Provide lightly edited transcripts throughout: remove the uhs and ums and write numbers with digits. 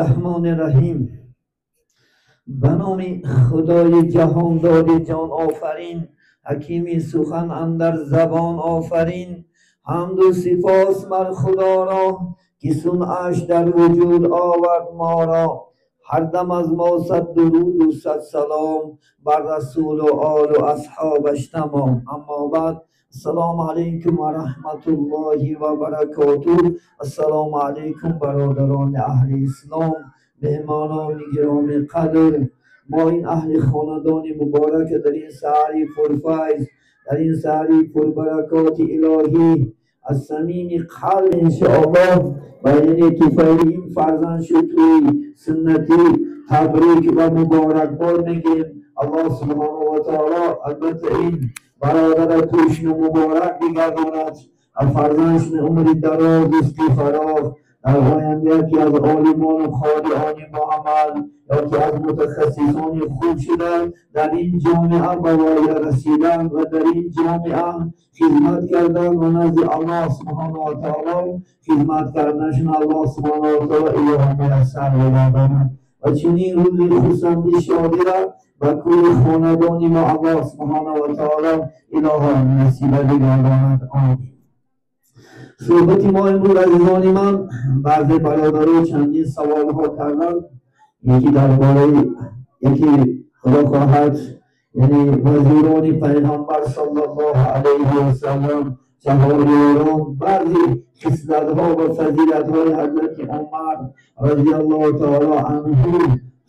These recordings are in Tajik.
Раҳмони Раҳим. Ба номи Худои ҷаҳондори ҷонофарин, ҳакими сухан андар забон офарин. Ҳамду сипос бар Худоро, ки сунъаш дар вуҷуд овард моро. Ҳар дам аз мо сад дуруду сад салом бар расулу олу асҳобаш тамом. Аммо баъд, ассалому алайкум ва раҳматуллоҳи ва баракотуҳ. Ассалому алайкум, бародарони аҳли ислом, меҳмонони гиромӣ қадр. Мо ин аҳли хонадони муборак дар ин саҳари пурфайз, дар ин саҳари пурбаракоти илоҳӣ аз самими қалб иншоаллоҳ ба яъне туфайли ин фарзанд шуд суннатӣ табрик ва муборакбод мегӯем. Аллоҳ субҳонаҳу ва таоло албатта ин бародара тӯшну муборак бигардонад ва фарзандшуни умри дароз, ризқи фарох, дар оянда яке аз олимону қориони боамал ёки аз мутахассисони хуб шуда дар ин ҷомеа ба воя расидан ва дар ин ҷомеа хизмат кардан ва назди Аллоҳ субҳонаҳу ва таоло хизмат карданашон Аллоҳ субҳонаҳу ва таоло илоҳо муяссар бигардонад. Ва чунин рӯзи хурсанди шодира ба кулли хонадони мо Аллоҳ субҳонаҳу ва таоло илоҳо насиба бигардонад. Омин. Суҳбати мо имрӯз, азизони ман, баъзе бародаро чандин саволҳо карданд. Яке дар бораи яке, Худо хоҳад, яъне вазирони Пайғамбар саллаллоҳу алайҳи васаллам, чаҳорёрон, баъзе хислатҳо ва фазилатҳои ҳазрати Умар разиаллоҳу таоло анҳу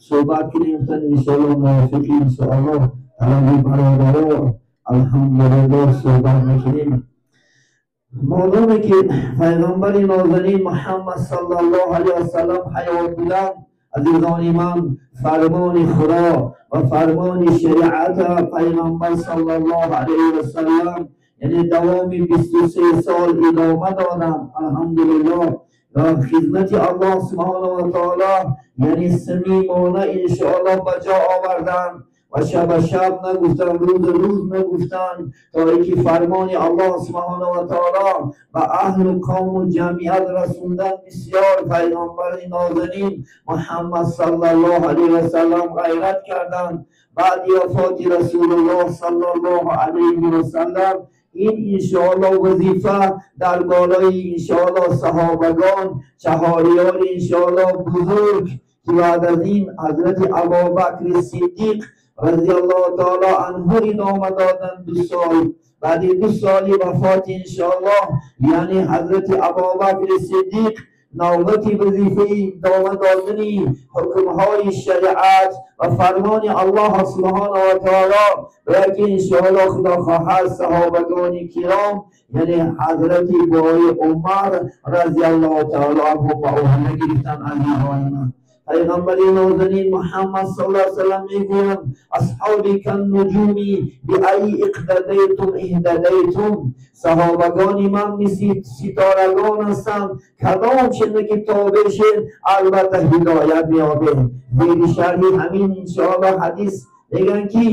суҳбат кунем. Иншоаллоҳ мувофиқи иншоаллоҳ талаби бародаро, алҳамдулиллоҳ, суҳбат мекунем. Модоме ки Пайғамбари нозанин Муҳаммад саллаллоҳу алайҳи васаллам ҳаёт буданд, азизони ман, фармони Худо ва фармони шариата Пайғамбар саллаллоҳу алайҳи васаллам, яъне давоми 23 сол идома доданд, алҳамдулиллоҳ, ва хизмати Аллоҳ субҳонаҳу ва таоло, яъне самимона, иншоаллоҳ, ба ҷо оварданд ва шаба шаб нагуфтанд, рӯза рӯз нагуфтанд, то инки фармони Аллоҳ субҳонаҳу ва таоло ба аҳлу қавму ҷамъият расондан. Бисёр Пайғамбари нозанин Муҳаммад саллаллоҳу алайҳи васаллам ғайрат карданд. Баъди вафоти Расулуллоҳ саллаллоҳу алайҳи васаллам ин иншоаллоҳ вазифа дар болои иншоаллоҳ саҳобагон, чаҳориёни иншоаллоҳ бузург, ки баъд аз ин ҳазрати Абубакри Сиддиқ разиаллоҳу таоло анҳу идома доданд 2 сол. Баъди 2 соли вафоти иншоаллоҳ, яъне ҳазрати Абубакри Сиддиқ, навбати вазифаи идома додани ҳукмҳои шариат ва фармони Аллоҳ субҳонаҳу ва таоло ва яке иншоаллоҳ, Худо хоҳад, саҳобагони киром, яъне ҳазрати бои Умар разиаллоҳу таоло анҳу ба ӯҳда гирифтанд. Азизони ман, Пайғамбари нозанин Муҳаммад саллаллоҳу алайҳи васаллам мегӯянд: "Асҳоби каннуҷуми биайи иқтадайтум иҳтадайтум". Саҳобагони ман мисли ситорагон ҳастанд, кадом чизе ки тобеъ шед, албатта ҳидоят меёбед. Зери шарҳи ҳамин иншоаллоҳ ҳадис мегӯянд, ки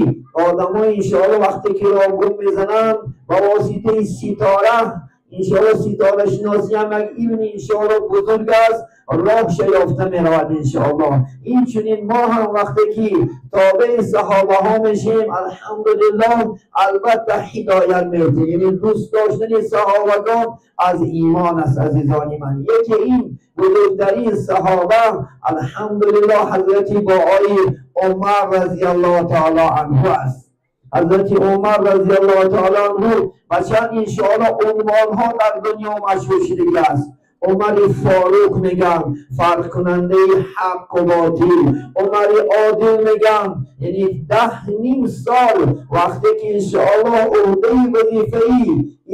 одамои иншоаллоҳ вақте ки роҳ гум мезананд, ба воситаи ситора, иншоаллоҳ, ситорашиносӣ ҳам як илми иншоаллоҳ бузург аст, роҳша ёфта меравад иншоаллоҳ. Инчунин мо ҳам вақте ки тобеи саҳобаҳо мешем, алҳамдулиллоҳ, албатта ҳидоят меёбем. Яъне дӯст доштани саҳобагон аз имон аст. Азизони ман, яке ин бузургтарин саҳоба, алҳамдулиллоҳ, ҳазрати боои Умар разиаллоҳу таоло анҳу аст. Ҳазрати Умар разиаллоҳу таоло анҳу ба чанд иншоаллоҳ унвонҳо дар дунё машҳур шудагӣ аст. Умари Форуқ меган, фарқкунандаи ҳаққу ботил, Умари Одил меган. Яъне 10.5 сол вақте ки иншоаллоҳ ӯҳдаи вазифаи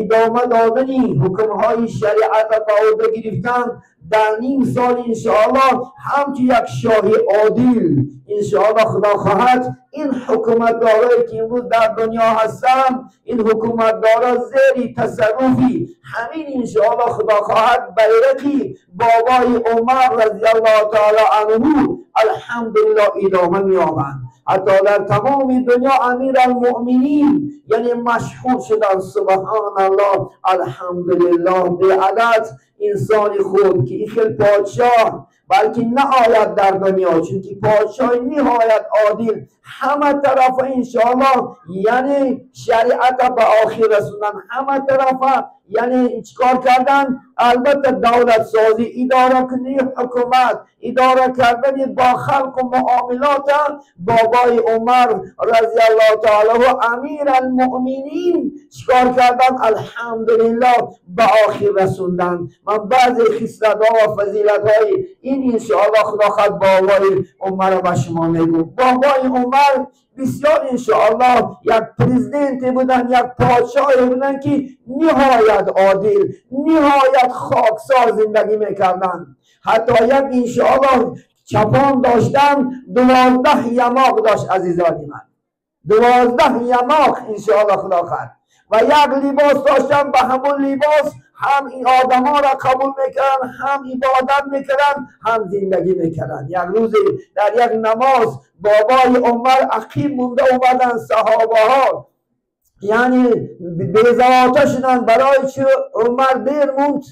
идома додани ҳукмҳои шариата ба ӯҳда гирифтан, 10.5 сол иншоаллоҳ ҳамчун як шоҳи одил, иншоаллоҳ, Худо хоҳад, ин ҳукуматдорое ки имрӯз дар дунё ҳастанд, ин ҳукуматдора зери тасарруфи ҳамин иншоаллоҳ, Худо хоҳад, байрақи бобои Умар разиаллоҳу таоло анҳу, алҳамдулиллоҳ, идома меёбанд. Ҳатто дар тамоми дунё Амиралмуъминин, яъне машҳур шуданд. Субҳаналлоҳ, алҳамдулиллоҳ, беадад. инсони хуб ки ин хел подшоҳ балки наояд дар дунё, чунки подшоҳи ниҳоят одил, ҳама тарафа иншоаллоҳ, яъне шариата ба охир расондан, ҳама тарафа яъне чикор кардан, албатта давлатсозӣ, идоракунии ҳукумат, идора кардани бо халқу муомилота бобои Умар разияллоҳу таала анҳу амир алмуъминин чикор кардан, алҳамдулиллоҳ ба охир расондан. Ман баъзе хислатҳо ва фазилатҳои ин иншоаллоҳ худо хоҳад бобои Умарро ба шумо мегӯм. Бобои Умар бисёр иншоаллоҳ як президенте буданд, як подшоҳе буданд ки ниҳоят одил, ниҳоят хоксор зиндагӣ мекарданд. Ҳатто як иншоаллоҳ чапон доштанд, 12 ямоқ дошт, азизони ман, 12 ямоқ иншоаллоҳ худо хоҳад. Ва як либос доштанд, ба ҳамон либос ҳам ин одамҳоро қабул мекарданд, ҳам ибодат мекарданд, ҳам зиндагӣ мекарданд. Як рӯзе дар як намоз бобои Умар ақиб монда омаданд саҳобаҳо, яъне безавота шуданд. Барои чи Умар дер монд?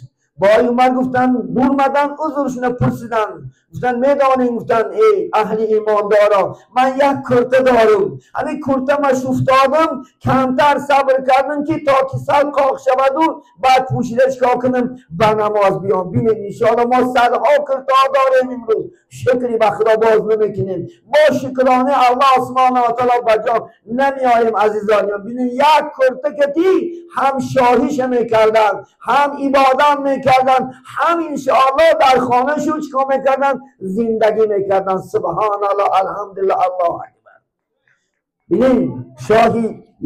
Бобои Умар гуфтанд, бурмаданд, узршуна пурсиданд, гуфтанд медонем, гуфтанд эй аҳли имондоро, ман як курта дорам, ҳамин курта ма шуфтодам, камтар сабр кардам ки то ки сал қоқ шаваду баъд пӯшида чикор кунам, ба намоз биём. Бинед иншоалло мо садҳо куртаҳо дорем имрӯз, шукри ба худо боз намекунем, бо шукроне Аллоҳ субҳонаҳу ва таъоло ба ҷо намеоем азизоним. Бинед як курта кати ҳам шоҳиша мекарданд, ҳам ибодат мекарданд, ҳам иншоалло дар хона шу чикор мекарданд, зиндагӣ мекарданд. Субҳоналлоҳ, алҳамдулиллоҳ, Аллоҳу акбар. Бинед шоҳи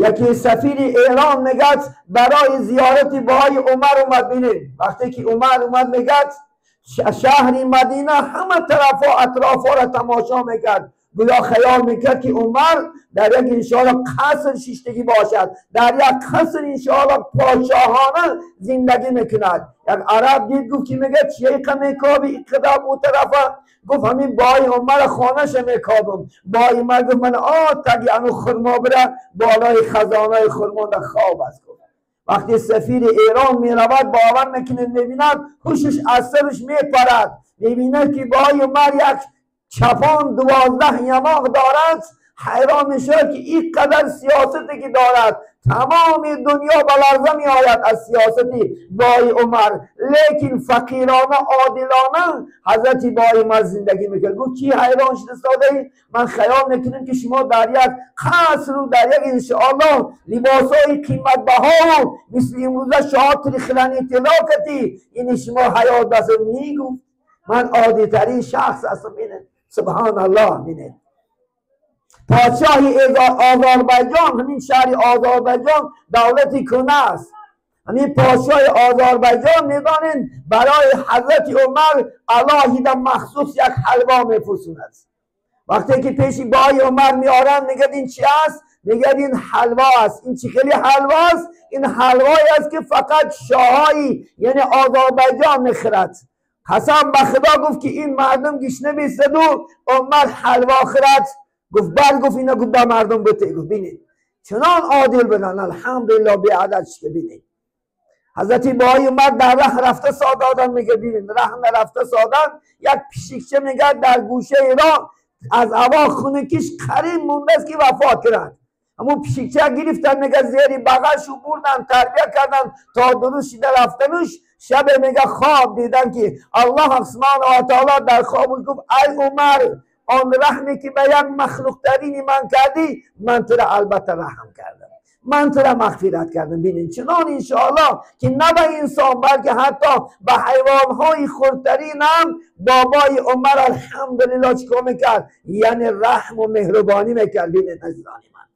яке сафири Эрон мегӯяд барои зиёрати бобои Умар омад. Бинед вақте ки Умар омад, мегӯяд шаҳри Мадина ҳама тарафҳо атрофҳоро тамошо мекард, гӯё хаёл мекард ки Умар дар як иншоалло қаср шиштагӣ бошад, дар як қаср иншоалло подшоҳона зиндагӣ мекунад. Як араб дид, гуфт ки мегӯяд чиқа мекобӣ иқадар ӯ тарафа? Гуфт ҳамин бобои Умар хонаша мекобам. Бобои Умар гуфт ман таги ану хурмо бира болои хазонаи хурмо дар хоб аст. Гуфт вақте сафири Эрон меравад, бовар мекунед, мебинад ҳушаш аз сараш мепарад, мебинад ки бобои Умар як чапон 12 ямоқ дорад. Ҳайрон мешавад ки ин қадар сиёсате ки дорад, тамоми дунё ба ларза меояд аз сиёсати бобои Умар, лекин фақирона одилона ҳазрати бобои Умар зиндагӣ мекард. Гуфт чӣ ҳайрон шуда содаӣ? Ман хаёл мекунам ки шумо дар як қасру дар як иншоаллоҳ либосҳои қиматбаҳову мисли имрӯза шоҳотри хилани тилло катӣ ини шумо ҳаёт басар. Мегуфт ман одитарин шахс ҳастам. Бинед субҳоналлоҳ. Бинед подшоҳи Озарбайҷон, ҳамин шаҳри Озарбайҷон давлати куна аст. Ҳамин подшоҳи Озарбайҷон медонед барои ҳазрати Умар алоҳида махсус як ҳалво мепурсонад. Вақте ки пеши бобои Умар меоранд, мегӯяд ин чи аст? Мегӯяд ин ҳалво аст. Ин чӣ хеле ҳалво аст? Ин ҳалвое аст ки фақат шоҳҳои яъне Озарбайҷон мехӯрад. Қасам ба худо гуфт ки ин мардум гишна бистаду Умар ҳалво хӯрад. Гуфт бал, гуфт ина, гуфт ба мардум бите. Гуфт бинед чунон одил буданд, алҳамдулиллоҳ, беадад шуда. Бинед ҳазрати бобои Умар дар раҳ рафта сододан, мегӯяд бинед раҳ нарафта содан, як пишикча мегӯяд дар гӯшаи роҳ аз ҳаво хунукиш қариб мондааст ки вафот кунад. Ҳамун пишикча гирифтан, мегӯяд зери бағалшу бурдан, тарбия кардан то дуруст шида рафтануш. Шабе мегӯяд хоб дидан ки Аллоҳ субҳонаҳу ва таъоло дар хобуш гуфт ай Умар, он раҳме ки ба як махлуқтарини ман кардӣ, ман тура албатта раҳм кардам, ман тура мағфират кардам. Бинед чунон иншоаллоҳ ки на ба инсон балки ҳатто ба ҳайвонҳои хурдтарин ҳам бобои Умар алҳамдулиллоҳ чикор мекард? Яъне раҳму меҳрубонӣ мекард. Бинед азизони ман,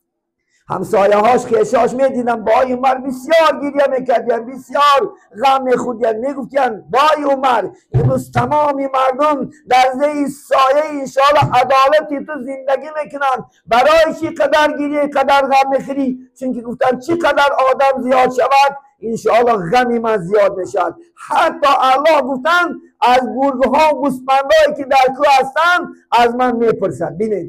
ҳамсояҳош хешош медиданд бобои Умар бисёр гиря мекардиянд, бисёр ғам мехӯрдиянд, мегуфтиянд бобои Умар имрӯз тамоми мардум дар зери сояи иншоаллоҳ адолати ту зиндагӣ мекунанд, барои чӣ қадар гиря қадар ғам мехӯрӣ? Чунки гуфтанд чӣ қадар одам зиёд шавад иншоаллоҳ ғами ман зиёд мешавад. Ҳатто Аллоҳ гуфтанд аз гургҳо гӯсфандое ки дар кӯҳ ҳастанд аз ман мепурсад. Бинед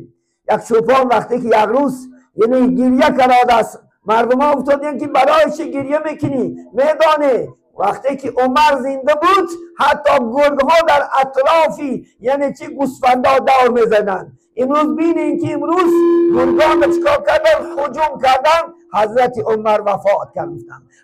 як чӯпон вақте ки як рӯз яъне гиря кардааст, мардумҳо гуфтодиянд ки барои чӣ гиря мекунӣ? Медонӣ وقتی که عمر زنده بود حتی گرگ ها در اطرافی یعنی چی گوسفندا دور میزدن. امروز بینین که امروز گرگان چیکار کردن؟ هجوم کردن. حضرت عمر وفات کردن.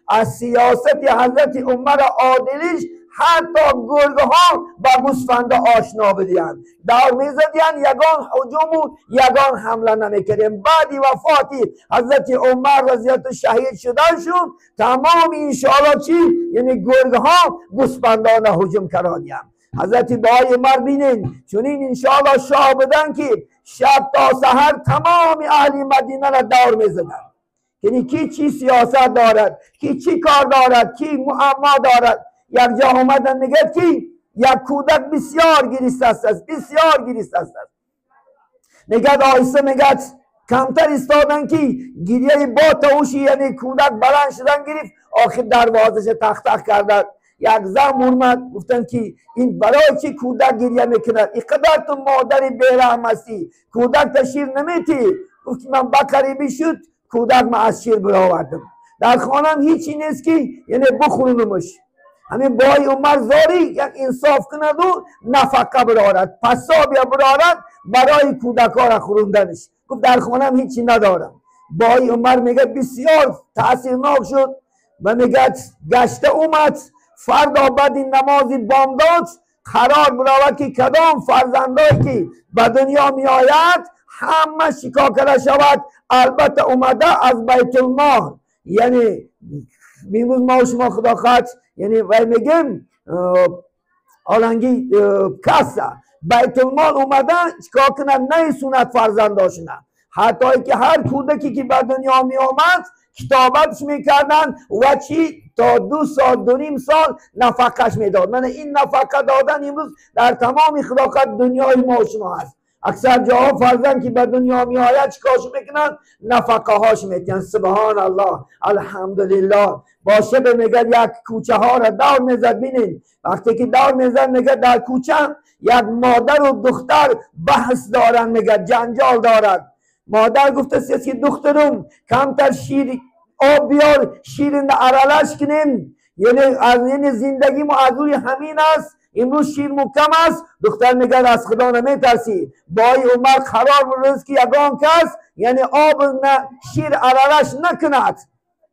از سیاست حضرت عمر عادلیش حتی گرگ ها با گوسفندا آشنا بدین، دور میزدین، یگان هجوم و یگان حمله نمیکردن. بعد وفاتی حضرت عمر رضیت شهید شدن شد تمام انشاءالله چی؟ یعنی گرگ ها گوسفندان هجوم کردن. حضرت بای عمر بینین چون انشاءالله شاه بدن که شب تا سحر تمام اهل مدینه را دور میزدن، یعنی کی چی سیاست دارد، کی چی کار دارد، کی معما دارد. یک جا اومدن میگه که یک کودک بسیار گریست است، بسیار گریست است. میگه آیسته، میگه کمتر ایستادن که گریه با تاوشی یعنی کودک بلند شدن گرفت، آخر دروازش تخ تخ کردن. یک زن اومد گفتن که این برای چی کودک گریه میکند؟ اینقدر تو مادر بی‌رحم هستی، کودک تا شیر نمیتی. گفت من با قریبی شد کودک من از شیر برآوردم، در خانم هیچی نیست که یعنی بخورونمش. همین بای عمر زاری یک انصاف کند و نفقه برارد، پسابیا برارد برای کودک ها را خوروندنش. گفت در خانم هیچی ندارم. بای عمر میگه بسیار تاثیرناک شد و میگه گشته اومد فردا بعد این نماز بامداد قرار برآورد که کدام فرزندایی که به دنیا می آید همه شکا کرده شود. البته اومده از بیت المال، یعنی امروز ما و شما خدا خواهد یعنی وی میگیم آلنگی کاسه بیت المال اومده چیکار کنه؟ نیسوند فرزنداشونه. حتی که هر کودکی که به دنیا می آمد کتابتش میکردن و چی تا 2 سال 2.5 سال نفقهش میداد. من این نفقه دادن امروز در تمام خلافت دنیای ما و شما هست. اکثر جاها فرزند که به دنیا می آید چیکارش میکنن؟ نفقه هاش میتن. سبحان الله، الحمدلله. باشه به میگه یک کوچه ها را دور میزد. بینین وقتی که دور میزد میگه در کوچه یک مادر و دختر بحث دارن، میگه جنجال دارن. مادر گفته است که دخترم کمتر شیر آب بیار، شیر ارالش کنیم، یعنی از یعنی زندگی ما از روی همین است، امروز شیر محکم است. دختر میگه از خدا نمیترسی. بای عمر قرار برد که یگان کس یعنی آب نه شیر ارالش نکند.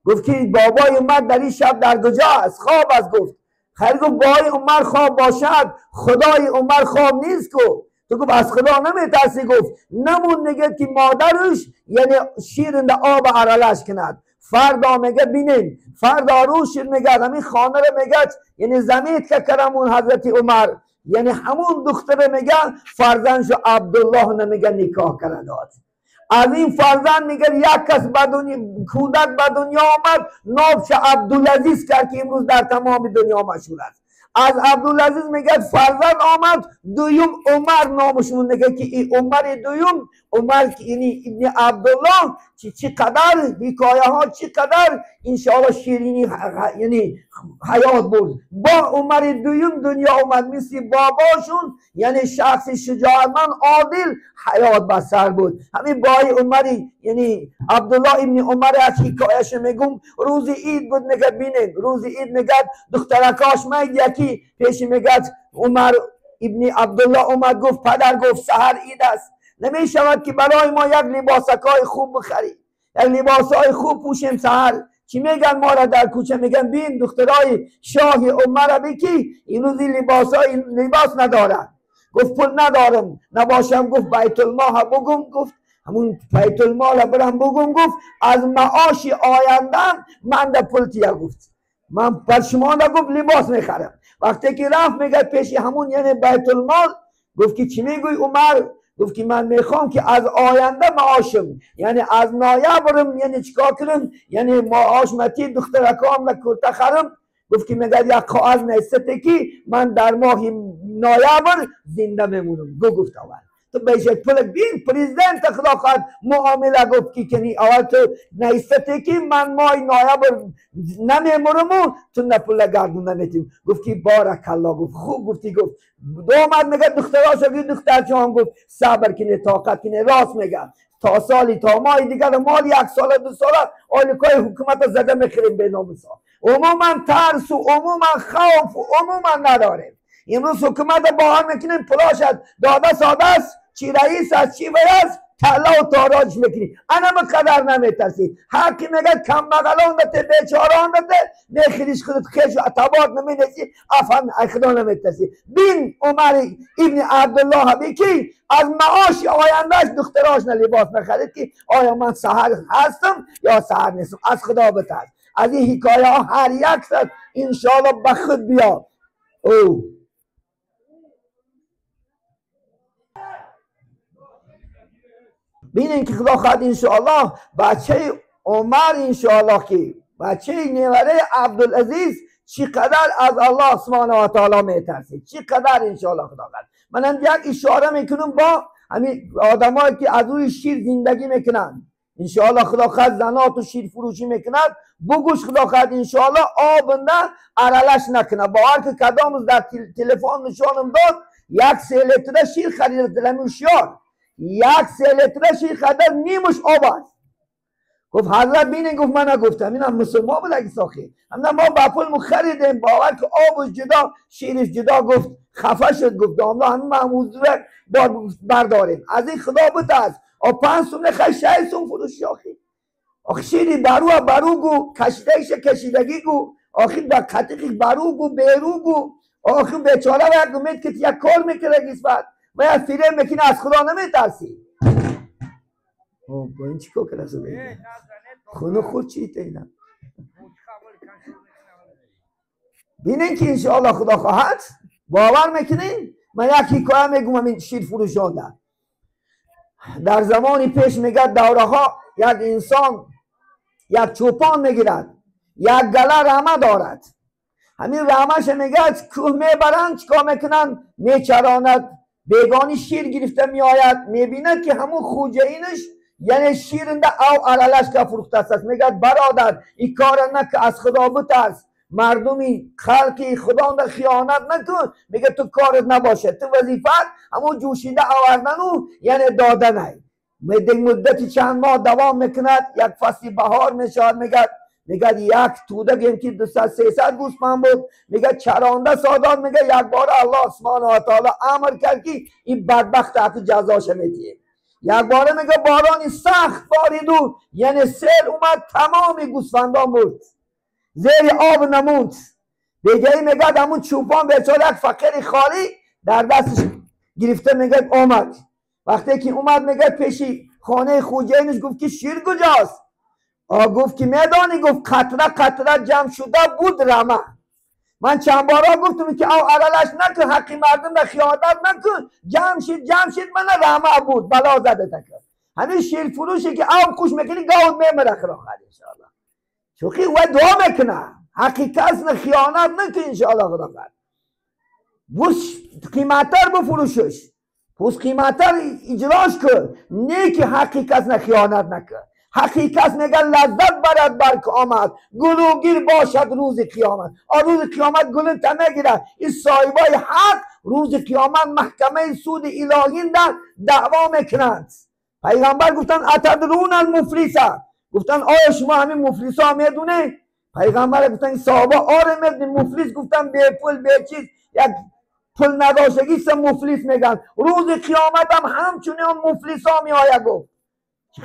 گفت که بابای عمر در این شب در کجا است؟ خواب است. گفت خیر. گفت بای عمر خواب باشد، خدای عمر خواب نیست. کو تو گفت از خدا نمیترسی؟ گفت نمون. میگه که مادرش یعنی شیر آب ارالش کند. فردا میگه بینین فردا روش میگه همین خانه رو میگه یعنی زمین که کرمون حضرت عمر یعنی همون دختر میگه فرزندشو عبدالله نمیگه نکاح کرده داد. از این فرزند میگه یک کس کودک به دنیا آمد نامش عبدالعزیز کرد که امروز در تمام دنیا مشهور است. از عبدالعزیز میگه فرزند آمد دویم عمر نامشون میگه که این عمر دویم عمر که یعنی ابن عبدالله چی قدر حکایه ها چی قدر انشاءالله شیرینی یعنی حیات بود. با عمر دویم دنیا آمد مثل باباشون یعنی شخص شجاعمند عادل حیات بسر بود. همین بای عمری یعنی عبدالله ابن عمر از حکایش میگم. روز عید بود میگه بینین روز عید میگه دخترکاش میگه یکی پیش میگه عمر ابن عبدالله اومد گفت پدر گفت سحر عید است، نمی شود که برای ما یک لباسکای خوب بخری، یک لباسای خوب پوشیم سحر. چی میگن ما را در کوچه؟ میگن بین دخترای شاه عمر بکی این لباسای لباس ندارن. گفت پول ندارم نباشم. گفت بیت المال بگم. گفت همون بیت المال برم بگم. گفت از معاش آیندم من در پول تیه. گفت من پر شما گفت لباس میخرم. وقتی که رفت میگه پیش همون یعنی بیت المال گفت که چی میگوی عمر؟ گفت که من میخوام که از آینده معاشم یعنی از نایبرم یعنی چیکار کنم یعنی معاش متی دخترکام و کرته خرم. گفت که میگه یک کاغذ نیسته که من در ماه نایبر زنده میمونم. گفت اول تو بیشک پول بین پرزیدنت خدا خواهد معامله. گفت که کنی اول تو نیسته که من ماه نایبر نمیمونم و تو نه پول گردون نمیتیم. گفت که بارک الله. گفت خوب گفتی. گفت دو آمد میگه دختراش گفت دختر جان گفت صبر کنه طاقت کنه. راست میگه تا سالی تا ماه دیگر مال 1 ساله 2 ساله آلیکای حکومت زده میخریم به نام سال. عموما ترس و عموما خوف و عموما نداریم. امروز حکومت با هم میکنیم، پلاش داده ساده است، چی رئیس است چی است، طلا و تاراج میکنی، انا قدر نمیترسی. هر کی میگه کم بغلان دته بیچاران دته میخریش خودت خیش و اعتبار نمینسی، افهم خدا نمیترسی. بین عمر ابن عبدالله بکی از معاش آیندهش دختراش نه لباس نخرید که آیا من سحر هستم یا سحر نیستم. از خدا بترس. از این حکایه ها هر یک سر انشاءالله به خود بیا. او بینین که خدا خواهد انشاءالله بچه عمر انشاءالله که بچه نیوره عبدالعزیز چقدر از الله سبحانه و تعالی میترسید، چقدر انشاءالله خدا خواهد. منم یک اشاره میکنم با همین آدمایی که از روی شیر زندگی میکنن، انشاءالله خدا خواهد زنات و شیر فروشی میکند، بگوش خدا خواهد انشاءالله آب نه ارلش نکنه. باور که کدام در تلفن نشانم داد 1 لیتر شیر خرید دلم شیار 1 لیتر شیر خرید نیمش آب است. گفت حضرت بینین، گفت من نگفتم، اینم مسلمان بود اگه ساخی، هم ما با پول خریدیم، باور که آبش جدا شیرش جدا. گفت خفه شد، گفت داملا همین محمود بار برداریم. از این خدا بترس. آ 5 سوم نخری 6 سوم فروش آخی. آخ شیری برو برو گو کشیدگیش کشیدگی گو، آخی با قطیق برو گو بیرو گو، آخی بیچاره یک امید که یک کار میکنه گیسفت و یک فیره میکنه، از خدا نمیترسی. با این چیکار کرده؟ خونه خود چی اینا؟ بینین که انشاءالله خدا خواهد. باور میکنین؟ من یک حکایه میگم این شیر فروشان در زمانی پیش میگه دوره ها یک انسان یک چوپان میگیرد، یک گله رمه دارد، همین رمهش میگه کوه میبرند، چیکار میکنن؟ میچراند. بیگانی شیر گرفته میآید، میبیند که همون خوجه اینش یعنی شیرنده او علالش که فروخته است. میگه برادر این کار نکن، از خدا بترس، مردمی خلقی خدا در خیانت نکن. میگه تو کارت نباشه، تو وظیفت همون جوشیده آوردن و یعنی دادن. مدتی چند ماه دوام میکند، یک فصل بهار میشود، میگه یک توده گیم که 200-300 گوسفند بود، میگه چرانده سادات، میگه یک بار الله سبحانه و تعالی امر کرد که این بدبخت حق جزاش میدیم. یک باره میگه بارانی سخت بارید و یعنی سیل اومد تمام گوسفندان بود، زیر آب نموند. بگه میگه همون چوپان بیچاره یک فقیر خالی در دستش گرفته، میگه اومد. وقتی که اومد میگه پیشی خانه خوجه گفت که شیر کجاست؟ گفت که میدانی، گفت قطره قطره جمع شده بود رمه. من چند بارا گفتم که او علالش نکن، حقی مردم را خیانت نکن، جمع شید جمع شید، من رمه بود بلا زده تکن. همین شیر فروشی که او خوش میکنی گاود میمره خدا انشاءالله، چون و دعا میکنه حقیقت نه خیانت نکن انشاءالله خدا خیر. بوس قیمتر بفروشش، بوس قیمتر اجراش کن، نه که حقیقت نه خیانت نکن. حقیقت میگه لذت برد بر آمد، گلوگیر باشد روز قیامت. روز قیامت گلو تا میگیره. این صاحبای حق روز قیامت محکمه سود الهی در دعوا میکنند. پیغمبر گفتن اتدرون المفلسه، گفتن آیا شما همین مفلس ها میدونه؟ پیغمبر گفتن صحابه آره میدونیم مفلس. گفتن بی پول بی چیز، یک پول نداشتگی سه مفلس میگن. روز قیامت هم همچنین مفلس ها میآید. گفت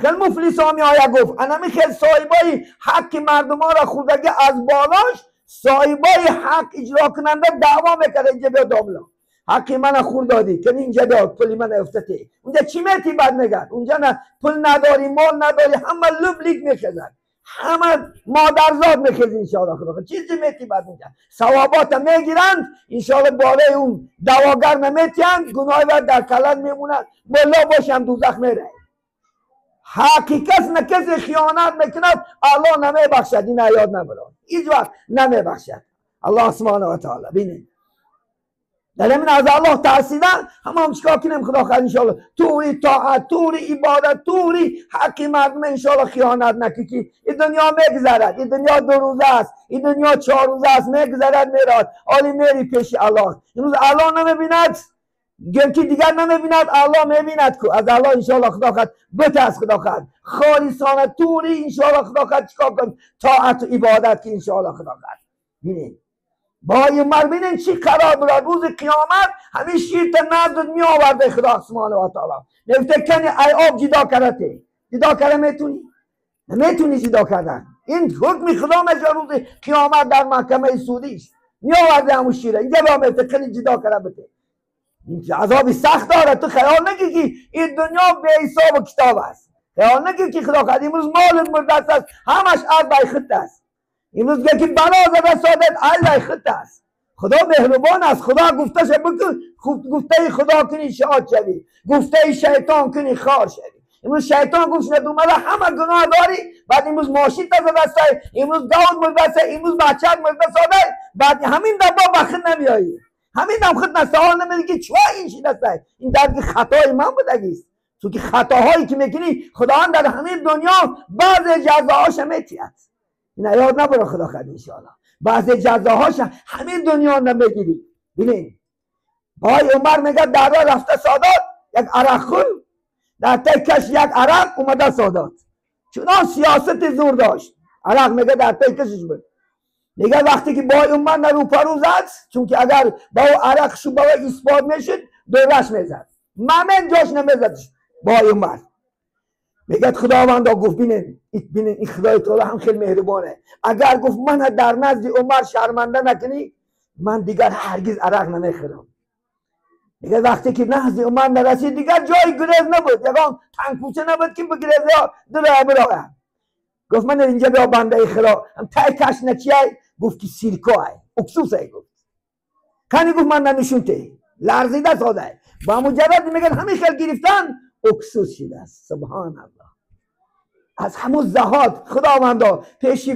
خیلی مفلس ها میآید. گفت انمی خیلی صاحبای حق مردم ها را خوردگی از بالاش، صاحبای حق اجرا کننده دعوا میکرد اینجا بیا داملا حقی من خورد دادی که اینجا بیا پولی من افتاده. اونجا چی میتی بعد میگن اونجا نه پول نداری مال نداری، همه لب لیک میخزن، همه مادرزاد میخزن انشاءالله خدا چیزی میتی بعد اونجا ثوابات میگیرند انشاءالله، بالای اون دواگر نمیتین، گناه بعد در کلن میمونند، ملا باشم دوزخ میره. حقیقت نه کسی خیانت میکند الله نمیبخشد، این یاد نبرد هیچ وقت نمیبخشد الله سبحانه و تعالی. ببینید در همین از الله ترسیدن هم چیکار کنیم خدا خیر انشاءالله، توری طاعت توری عبادت توری حق مردم انشاءالله خیانت نکنی که این دنیا میگذرد، این دنیا 2 روزه است، این دنیا 4 روزه است، میگذرد میراد، حالی میری پیش الله. امروز الله نمیبیند، گرچه دیگر نمیبیند الله میبیند کو از الله انشاءالله خدا خد بترس خدا خد خالصانه توری انشاءالله خدا خد چیکار کن طاعت و عبادت که انشاءالله خدا خد ببینید با عمر ببینید چی قرار بود روز قیامت همین شیر تا نزد می آورده خدا سبحانه و تعالی نفته کنی ای آب جدا کرده جدا کرده میتونی نمیتونی جدا کردن این حکم خدا میشه روز قیامت در محکمه سودیش می آورده همون شیره اینجا با میفته کنی جدا کرده بده این عذاب سخت داره تو خیال نگی که این دنیا به حساب و کتاب است خیال نگی که خدا خد امروز مالت مردست است همش از بای خود است امروز که بلا زده سادت از بای خود است خدا مهربان است خدا گفته شه بکن گفته خدا کنی شاد شوی گفته شیطان کنی خار شوی امروز شیطان گفت شده اومده همه گناه داری بعد امروز ماشین تا زده است امروز گاود مرده است امروز بچه مرده ساده بعد همین دبا بخت نمیایی همین هم خود سوال نمیده که چرا این چیز است این درد خطای من بودگیست چون که خطاهایی که میکنی خداوند در همین دنیا بعض جزاهاش میتید این یاد نبره خدا خد انشاءالله بعض جزاهاش همین دنیا نمیگیری ببین بای عمر میگه در راه رفته سادات یک عرق خور در تکش یک عرق اومده سادات چون سیاست زور داشت عرق میگه در تکشش بود میگه وقتی که با عمر روپرو زد چون که اگر با عرق شو با اثبات میشد دورش میزد ممن جاش نمیزد با عمر میگه خداوندا گفت ببینین ببینین این خدای تعالی هم خیلی مهربانه اگر گفت من در نزد عمر شرمنده نکنی من دیگر هرگز عرق نمیخورم میگه وقتی که نزد عمر نرسید دیگر جای گریز نبود یگان تنگ کوچه نبود که بگریز یا دل برای گفت من اینجا بیا بنده خدا هم تای کش نچیه گفت که سیرکا اکسوس ای گفت کنی گفت من نشونته لرزیده ساده با مجرد میگن همین خیل گرفتن اکسوس شده است سبحان الله از همون زهاد خداوندا پیش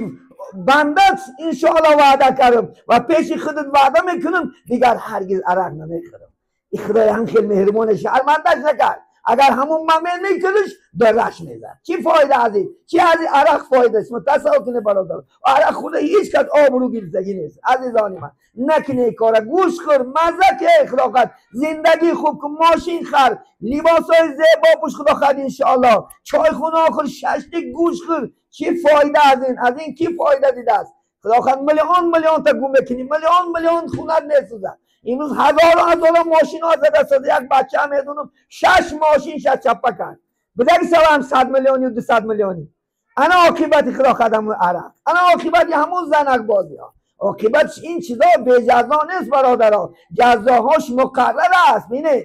بندت انشاءالله وعده کردم و پیش خودت وعده میکنم دیگر هرگز عرق نمیخورم این خدای هم خیلی مهربانه شرمندش نکرد اگر همون ممن میکنش درش میزد چی فایده از این چی از این عرق فایده است متصور کنه برادر عرق خود هیچ کس آبرو گرفتگی نیست عزیزان من نکنه این کار گوش خور مزه که اخلاقت زندگی خوب کن ماشین خر لباس های زیبا پوش خدا خد انشاءالله چای خونه خور ششتی گوش خور چی فایده از این از این کی فایده دیده است خدا خد میلیون میلیون تا گم بکنی میلیون میلیون خونه نسوزد امروز هزاران هزاران ماشین ها زده ساده یک بچه هم میدونم 6 ماشین شد چپه کرد بدگی سوا هم 100 میلیونی و 200 میلیونی انا عاقبت خدا خدم عرق انا عاقبت همون زنک بازی ها عاقبت این چیزا به جزا نیست برادرها جزاهاش مقرر است بینه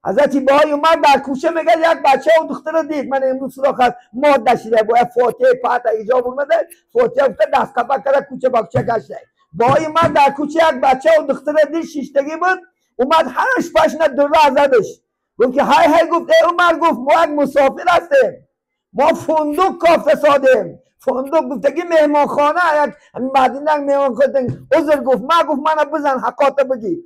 حضرت بهای اومد در کوچه میگه یک بچه و دختر دید من امروز خدا خد ماده شده باید فاتحه پات ایجاب اومده فاتحه گفته دست قپه کرده کوچه با کوچه گشته بای من در کوچه یک بچه و دختر دید شیشتگی بود اومد همش پشنه دره زدش گفت که های های گفت ای عمر گفت ما یک مسافر هستیم ما فندق کافته سادیم فندق گفتگی مهمانخانه یک مدینه یک مهمانخانه عذر گفت من گفت منو بزن حقات بگی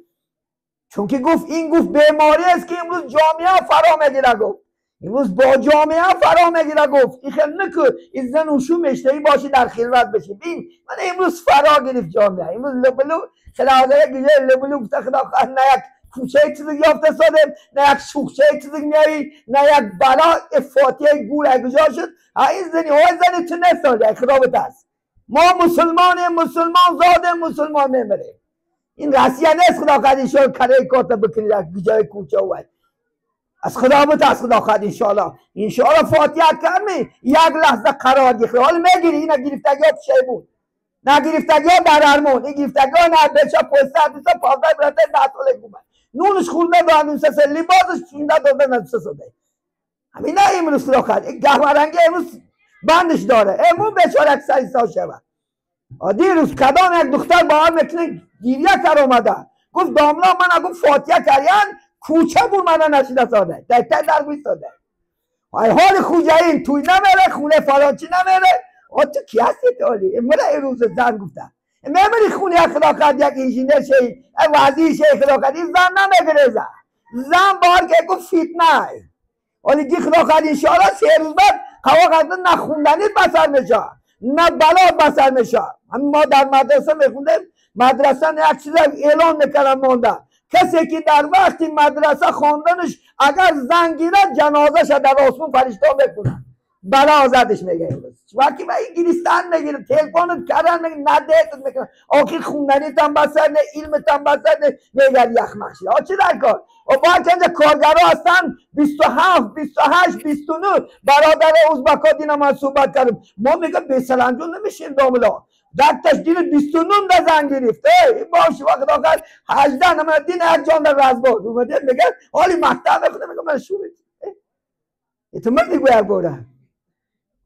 چون که گفت این گفت بیماری است که امروز جامعه فرا میگیره گفت امروز با جامعه فرا میگیره گفت این خیلی نکن این زن و شو مشتهی باشی در خلوت بشی بین من امروز فرا گرفت جامعه امروز لبلو خدا گیره لبلو گفته خدا نه یک کوچه چیزی یافته ساده نه یک شوخچه چیزی میاری نه یک بلا فاتحه گور اگجا شد این زنی های زنی تو نساده خدا بترس ما مسلمانیم مسلمان زاده مسلمان میمریم این رسیه نیست خدا قد شو کره کارت بکنی در جای کوچه و از خدا بترس خدا خد انشاءالله انشاءالله فاتحه کرمی یک لحظه قرار گیری حال میگیری اینا گرفتگی ها پیشه بود نه گرفتگی ها در ارمون این گرفتگی ها نه بچه پسر دوسته پازده برده 10 ساله گومد نونش خورده دادن دوسته لباسش خورده دادن دوسته ساده همین نه امروز خدا خد گهورنگی امروز بندش داره امروز بیچاره یک سری سال شود دیروز کدام یک دختر با هم میکنه گریه کر اومده گفت داملا من گفت فاتحه کردن کوچه بور من نشیده ساده در در ساده های حال خوجه توی نمیره خونه فلانچی نمیره آ تو کی هستی تو امروز روز زن گفته میبری خونه خدا کرد یک انجینر شی وزیر شی خدا کرد این زن نمیگیره زن زن بار که گفت فتنه ولی دی خدا کرد انشاءالله 3 روز بعد قوا کرد نه خوندنی بسر میشه نه بلا بسر میشه. ما در مدرسه میخوندیم، مدرسه یک چیز اعلان میکردن مانده کسی که در وقت مدرسه خواندنش اگر زن گیرد جنازه‌ش در آسمون فرشته میکنن بلا زدش میگه. وقتی با انگلیستان میگیره تلفن کردن میگه ندهت میکنه آخر خوندنیت هم بسر نه علمت هم بسر نه میگه یخ مخشی ها چی در کار. و با چند کارگرها هستن 27 28 29 برادر ازبکا دینا من صحبت کردم ما میگه به سلنجون نمیشیم داملا دکتش دین 29 ده زن گرفت ای باش وقت آخر 18 نمه دین هر جان در رزباد اومده میگه حالی مکتب میخونه میگه من شو میگه تو من میگه بوده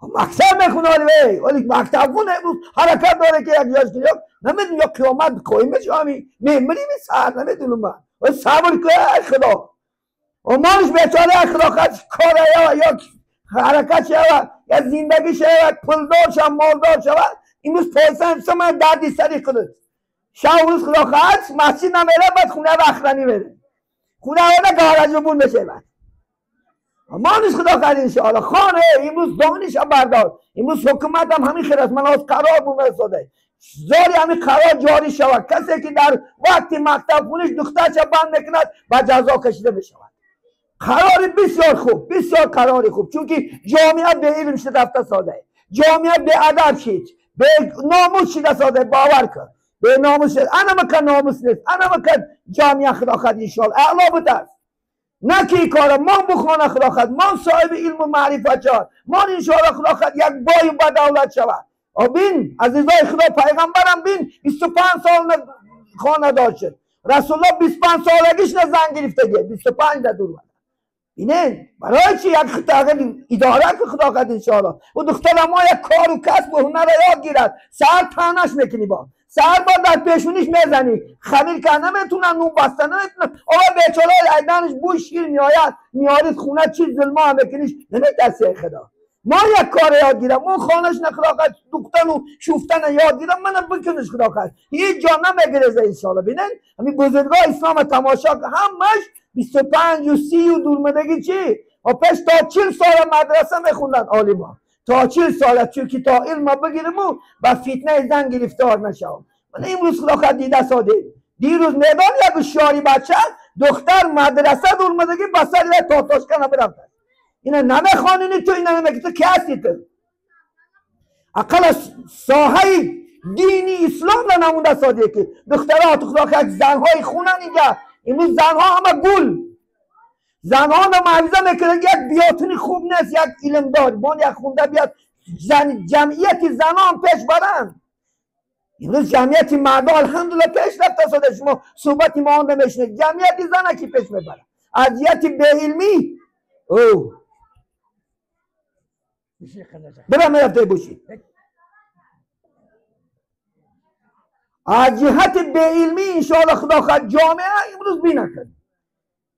مکتب میخونه حالی ولی مکتب خونه حرکت داره که یک جاش گیریم نمیدونم یا قیامت قایم بشه همی میمریم سر نمیدونم من و صبر که خدا و مالش بیچاره خدا کار یا حرکت شود یا زندگی شود پولدار شود مالدار شود امروز پیسه امسا من دردی سری خودت شب روز خدا خواهد مسجد نمیره بعد خونه بخرنی بره خونه آنه گاراژ بون بشه بعد مانش خدا خواهد انشاءالله خانه امروز دانش بردار. امروز حکومت هم همین خیر است من از قرار بومه ساده زاری همین قرار جاری شود کسی که در وقت مکتب خونش دخترش بند میکند با جزا کشیده بشود. قرار بسیار خوب بسیار قرار خوب چون که جامعه به علم شده رفته ساده جامعه به ادب شد به ناموس شده ساده باور کن به ناموس شد انا مکن ناموس نیست انا مکن جامعه خدا خد انشاءالله اعلا بوده است نه که کار ما بخوانه خدا خد ما صاحب علم و معرفت شود ما انشاءالله خدا خد یک بای و دولت شود. بین عزیزای خدا پیغمبرم بین 25 سال خانه دار شد رسول الله 25 سالگیش نه زن گرفته گه 25 ده دور اینه برای چی یک خطاقه اداره که خدا قد انشاءالله و دختر ما یک کار و کسب و هنر یاد گیرد سر تنش میکنی با سر با در پیشونیش میزنی خمیر که نمیتونن نون بسته نمیتونن آقا بیچاره ایدنش بوی شیر میآید میارید خونه چی ظلمه هم میکنیش نمیترسی خدا ما یک کار یاد گیرم اون خانش نخلاقت دوختن و شوفتن یاد گیرم منم بکنش خلاقت هیچ جا نمیگرزه انشاءالله. بینن همین بزرگای اسلام تماشا همش 25 و 30 و دورمدگی چی و پیش تا 40 سال مدرسه میخوندن عالما تا 40 سال چون که تا علم بگیرم و با فتنه زن گرفتار نشم. من امروز خلاقت دیده ساده دیروز میدان یک شاری بچه دختر مدرسه دورمدگی بسر تا تاشکن برفتن اینا نمیخوانینی تو اینا نمیگی تو کی هستی تو اقل ساحه دینی اسلام را نمونده ساده که دخترها تو خدا که زنهای خونن اینجا امروز زنها همه گل زنها رو معوضه میکنن یک بیاتونی خوب نیست یک علم دار بان یک خونده بیاد زن جمعیت زنها هم پیش برن. امروز جمعیت مردا الحمدلله پیش رفته ساده شما صحبت ما آن نمیشنید جمعیت زنها کی پیش میبرن اذیت به علمی او برم رفته باشی از جهت به علمی انشاءالله خدا خواهد جامعه امروز بی نکرد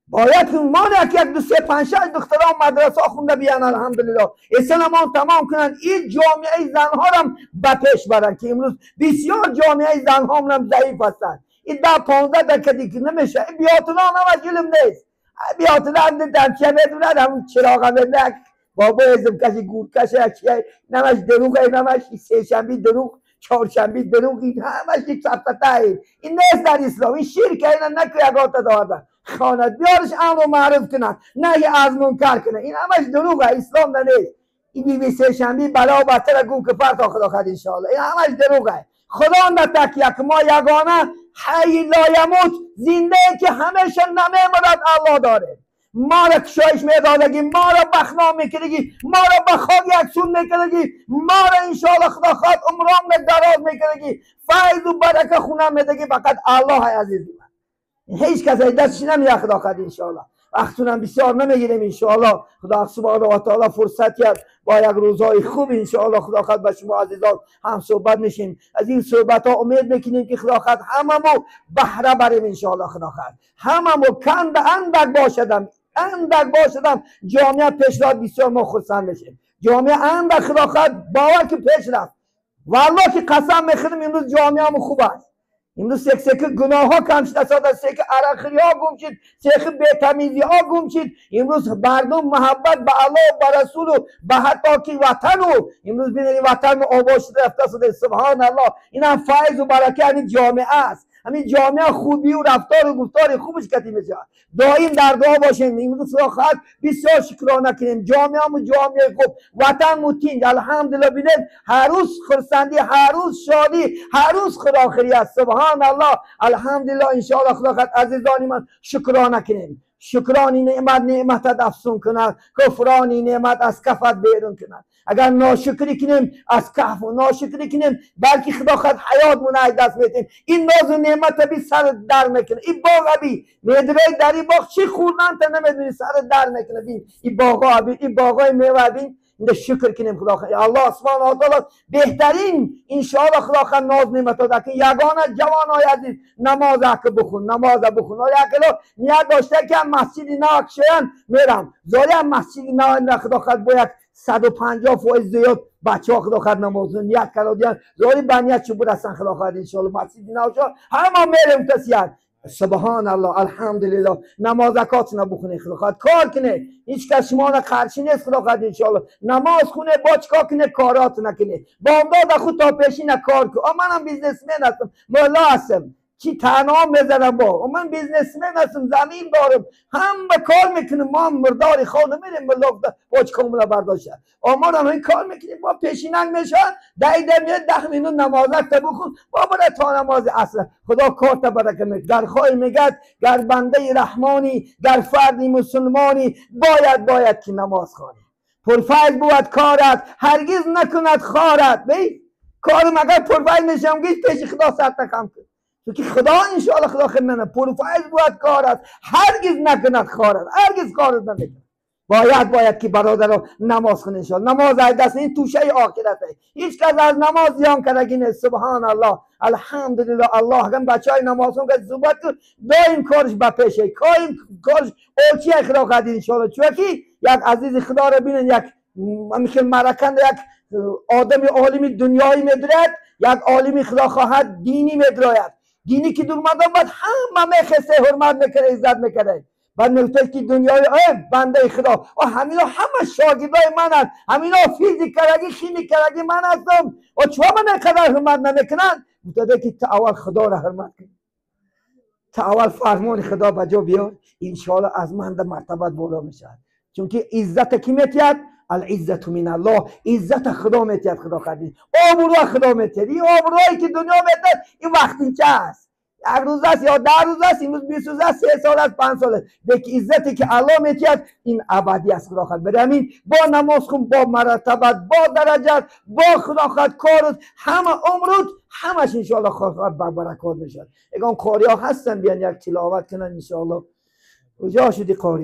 باید ما یک یک دو سه پنج شش دختران مدرسه خونده بیان الحمدلله اسلام هم تمام کنن این جامعه زنها هم به پیش برن که امروز بسیار جامعه زنها هم ضعیف هستند این 10 15 دقیقه دیگه نمیشه این بیاتنا هم از علم نیست بیاتنا هم دمچه میدونن همون چراغ هم بابا ازم کسی گور کشه چیه نمش دروغ نمش سه شنبه دروغ چهارشنبه دروغ این همش یک سفته این نیست در اسلام این شرک اینا نکوی اگاتا دارد خانه بیارش امر و معروف کنن نه از منکر کنه این همش دروغه اسلام نه نیست این بی بی سه شنبه بلا و بدتر گم که فرد خدا خد انشاءالله این همش دروغه خدا نتکیه که ما یگانه حی لا یموت زنده که همیشه نمیمرد الله داره ما را کشایش میدادگی ما را بخنا میکردگی ما را به خاک یکسون میکردگی ما را انشاءالله خدا خواهد عمران دراز میکردگی فیض و برکه خونه میدگی فقط الله عزیز من هیچ کس دستش نمیده خدا خواهد انشاءالله. وقتونم بسیار نمیگیریم انشاءالله خدا سبحانه و تعالی فرصت کرد با یک روزهای خوب انشاءالله خدا خواهد با شما عزیزان هم صحبت میشیم. از این صحبت ها امید میکنیم که خدا خواهد هممو بهره بریم انشاءالله خدا خواهد هممو کند اندک باشدم اندک باشدم جامعه پیش رفت بسیار ما خرسند میشیم. جامعه اندک خدا خواهد باور که پیش رفت والله که قسم میخورم امروز جامعه خوب است. امروز سک سک گناه ها کم شد، سک عرقخوری ها گم شد، سک بی‌تمیزی ها گم شد. امروز مردم محبت به الله و به رسول و به حتی که وطن و امروز ببینید وطن آباد شده رفته شده. سبحان الله، این هم فیض و برکت این جامعه است. ҳамин ҷомеа хубию рафтору гуфтори хубаш кати мешавад. Доим дар дуо бошем. Имрӯз Худо хоҳад бисёр шукрона кунем. Ҷомеаму ҷомеаи хуб, ватанму тинҷ, алҳамдулилла. Бинед, ҳар рӯз хурсандӣ, ҳар рӯз шодӣ, ҳар рӯз худохирӣ аст. Субҳоналлоҳ, алҳамдулилла. Иншоалло Худо хоҳад, азизони ман, шукрона кунем. Шукрони неъмат неъматат афзун кунад, куфрони неъмат аз кафат берун кунад. Агар ношукрӣ кунем, аз каф ношукрӣ кунем, балки Худо хоҳад ҳаётмон аз даст метем. Ин нозу неъмата би сар дар мекунад. Ин боғ аби медирай, дар ин боғ чӣ хӯрдан та намедонӣ, сар дар мекунад. Бин ин боғҳо аби, ин боғҳои мева бин. Инда шукр кунем Худо хоҳад. Аллоҳ субҳонаҳу ва таоло беҳтарин иншоалло Худо хоҳад ноз неъматҳо дод. Ягона ҷавонҳои азиз, намоз ак бихун, намоз бихун. Якело ният дошта ки масҷиди нав кушоянд, мерам зори ҳам масҷиди нав. Худо хоҳад бо як 150% зиёд бачаҳо Худо хоҳад намоз ният кардодиянд, зори ба ният чӣ бурасан. Худо хоҳад иншоалло масҷиди нав шо ҳама мерем тасият. Субҳоналлоҳ, алҳамдулиллоҳ. Намозакотона бихонед, Худо хоҳад кор кунед, ҳеҷ кас шуморо қарши нест. Худо хоҳад иншоалло намоз хунед, бо чикор кунед, коротона кунед, бомдода худ то пешина кор кун. Манам бизнесмен ҳастам, мулло ҳастам, чӣ танҳо мезанам бо ман бизнесмен ҳастам, замин дорам, ҳама кор мекунем. Мо мурдори хов намерем, мулло бо чикор мула бардошта оморам ин кор мекунем. Бо пешинак мешавад, даида меяд, 10 минут намозак та бихун, бо бара то намози аср. Худо корта барака мекунад. Дар хоҳи мегӯяд, гар бандаи раҳмонӣ, гар фарди мусулмонӣ, бояд ки намоз хонӣ. Пурфайз бувад корат, ҳаргиз накунад хорат. Корам агар пурфайз мешавам, гӯй пеши Худо сарта хам кун, чунки Худо иншоалло Худо хидмат. Пурфайз бувад корат, ҳаргиз накунад хорат, ҳаргиз корат намекунад. Бояд ки бародаро намоз хонед иншоалло. Намоз аз даст ин тӯшаи охират аст. Ҳеҷ кас аз намоз зиён кардагӣ нест. Субҳоналлоҳ, алҳамдулиллоҳ. Аллоҳ агар бачаҳои намозхон ка зубат кун, доим корш ба пеше, корш олчия Худо хоҳад иншоалло. Чунки як азизи Худоро бинед, як ҳамин мараканда, як одами олими дунёӣ медурад, як олими Худо хоҳад динӣ медурояд. Динӣ ки дурмадон, баъд ҳама мехесте, ҳурмат мекарда, иззат мекарда. Баъд мегуфтад ки дунёи бандаи Худо, ҳамино ҳама шогирдои мананд, ҳамино физик кардаги, химик кардаги ман ҳастам, чаро ман инқадар ҳурмат намекунанд? Гуфтада ки ту аввал Худоро ҳурмат кун, ту аввал фармони Худо ба ҷо биёр, иншоалло аз ман да мартабат боло мешавад. Чунки иззата кӣ метиҳад? Ализзату мин Аллоҳ. Иззата Худо метиҳад, Худо хоҳад обрӯ Худо метиҳад. Ин обрӯе ки дунё метиҳад, ин вақтинча аст, як рӯз аст ё 10 рӯз аст, имрӯз 20 рӯз аст, 3 сол аст, 5 сол аст. Лекин иззате ки Аллоҳ метиҳад, ин абадӣ аст. Худо хоҳад барои ҳамин бо намоз хун, бо маротабат, бо дараҷат, бо Худо хоҳад корут, ҳама умрут ҳамаш иншоалло хоҳад ба баракот мешавад. Ягон қориҳо ҳастанд, биён як тиловат кунанд иншоалло. Куҷо шуди қори?